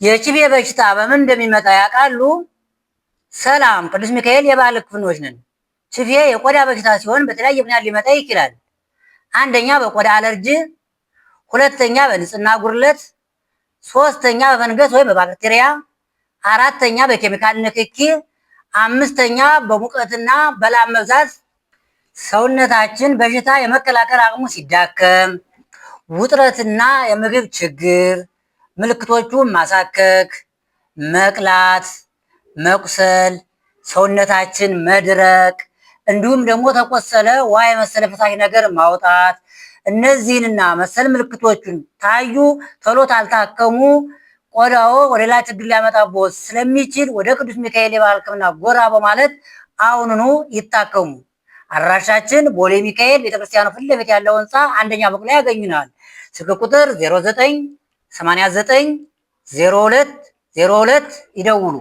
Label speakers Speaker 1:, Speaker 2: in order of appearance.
Speaker 1: የችፌ በሽታ በምን እንደሚመጣ ያውቃሉ? ሰላም፣ ቅዱስ ሚካኤል የባህል ሕክምናዎች ነን። ችፌ የቆዳ በሽታ ሲሆን በተለያየ ምክንያት ሊመጣ ይችላል። አንደኛ በቆዳ አለርጂ፣ ሁለተኛ በንጽህና ጉድለት፣ ሶስተኛ በፈንገስ ወይም በባክቴሪያ፣ አራተኛ በኬሚካል ንክኪ፣ አምስተኛ በሙቀትና በላብ መብዛት። ሰውነታችን በሽታ የመከላከል አቅሙ ሲዳከም፣ ውጥረትና የምግብ ችግር። ምልክቶቹ ማሳከክ፣ መቅላት፣ መቁሰል፣ ሰውነታችን መድረቅ እንዲሁም ደግሞ ተቆሰለ ውሃ የመሰለ ፈሳሽ ነገር ማውጣት። እነዚህንና መሰል ምልክቶቹን ታዩ ቶሎ ታልታከሙ ቆዳዎ ወደ ሌላ ችግር ሊያመጣቦት ስለሚችል ወደ ቅዱስ ሚካኤል የባህል ሕክምና ጎራ በማለት አሁኑኑ ይታከሙ። አድራሻችን ቦሌ ሚካኤል ቤተክርስቲያኑ ፊት ለፊት ያለው ህንፃ አንደኛ ፎቅ ላይ ያገኙናል። ስልክ ቁጥር 09 89 02 02 ይደውሉ።